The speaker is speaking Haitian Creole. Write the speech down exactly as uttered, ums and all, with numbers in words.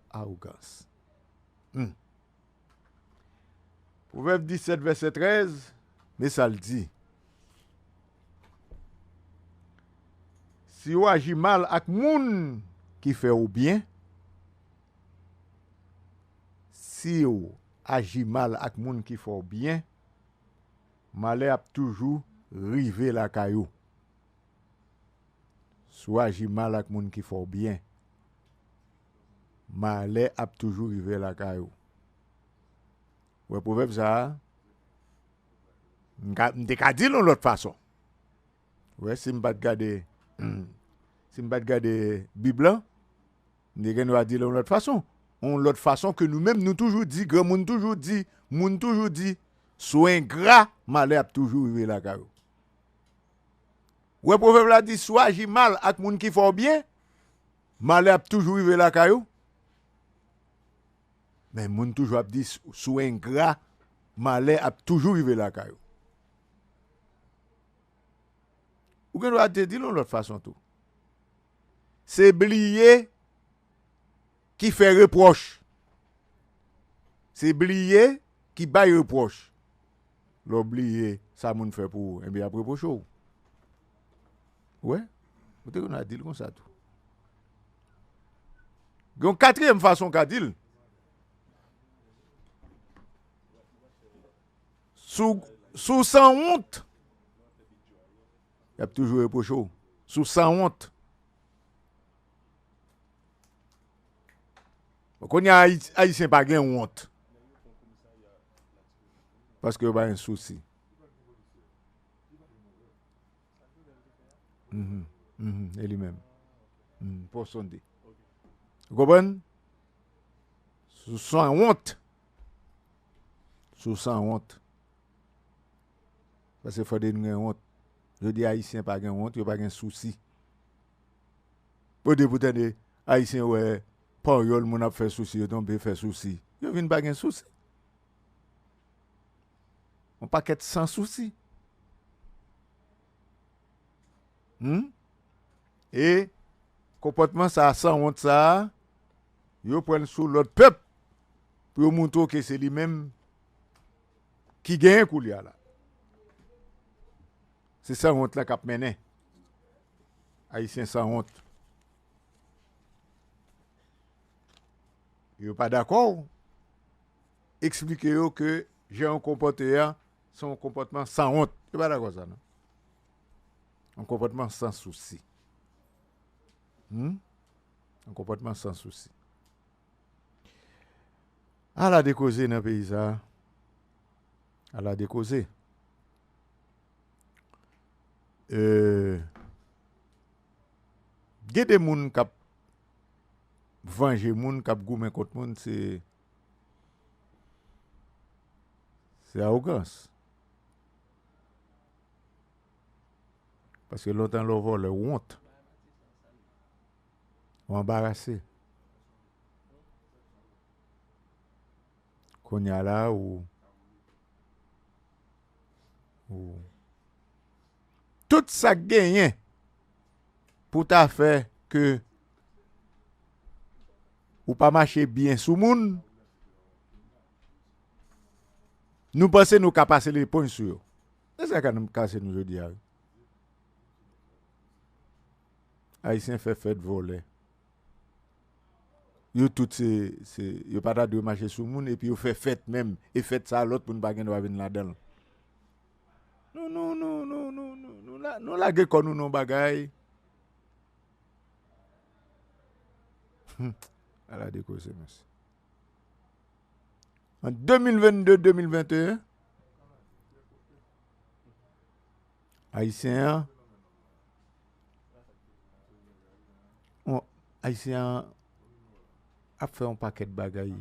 Awogans. Hmm. Pwovèb disèt, vèsè trèz, men sa l di. Si w aji mal ak moun ki fè w byen, si w aji mal ak moun ki fè w byen, malè ap toujou rive lakay ou. Si w aji mal ak moun ki fè w byen, malè ap toujou rive lakay ou. Ou wè pwovèb sa a? M ka, m te ka di l yon lòt fason. Ou wè, si m pa t gade, si m pa t gade Bib lan, m te gen dwa di l yon lòt fason. Yon lòt fason ke nou menm, nou toujou di, granmoun toujou di, moun toujou di, si w engra, malè ap toujou rive lakay ou. Ou wè pwovèb la di, si w aji mal ak moun ki fè w byen, malè ap toujou rive lakay ou. Men moun toujou ap di, si w engra, malè ap toujou rive lakay ou. Ou gen dwa te di l yon lòt fason tou. Se bliye ki fè repwòch. Se bliye ki bay repwòch. Lè w bliye sa moun fè pou ou, enben, y ap repwoche w. Ou wè? Ou te konn a di l konsa tou. Gen yon katriyèm fason w ka di l. Si w, si w sanwont, y ap toujou repwoche w. Si w sanwont. Bon, kounye a, Ayi-, Ayisyen pa gen wont. Paske yo pa gen sousi. Mhm, mhm, e li menm. Mhm, pou sonde. Ou konprann? Si w sanwont. Si w sanwont. Paske fòde nou gen wont. Yo di Ayisyen pa gen wont, yo pa gen sousi. Ou di pou tande Ayisyen wè panyòl moun ap fè sousi, yo tonbe fè sousi. Yo vin pa gen sousi. Yon pakèt san sousi. Hmm? E konpòtman sa a, sanwont sa a, yo pran l sou lòt pèp pou yo montre w ke se li menm ki genyen koulye a la. Se sanwont lan k ap mennen. Ayisyen sanwont. Yo pa dakò. Eksplike yo ke jan yo konpòte a, se yon konpòtman sanwont. Yo pa dakò sa, non. Yon konpòtman san sousi. Hmm? Yon konpòtman san sousi. Ala de koze nan peyi sa a. Ala de koze. Euh, gen de moun k ap vanje moun, k ap goumen kont moun, se, se awogans. Paske lontan lè w vòlè, w wont. W anbarase. Kounye a la, ou, ou, tout sa k genyen pou ta fè ke ou pa mache byen sou moun, nou panse nou ka pase leponj sou yo. Se sa k ap kase nou jodi a, wi. Ayisyen fè fèt vòlè. Yo tout se, se, yo pa ta dwe mache sou moun, epi yo fè fèt menm. E fèt sa, lòt moun pa gen dwa vin ladan l. Nou, nou, nou, nou, nou, nou, nou la-, nou lage kò nou nan bagay. Hmm. Ala de koze, mesye. An de mil vennde, de mil venteyen, Ayisyen an, on, Ayisyen an ap fè yon pakèt bagay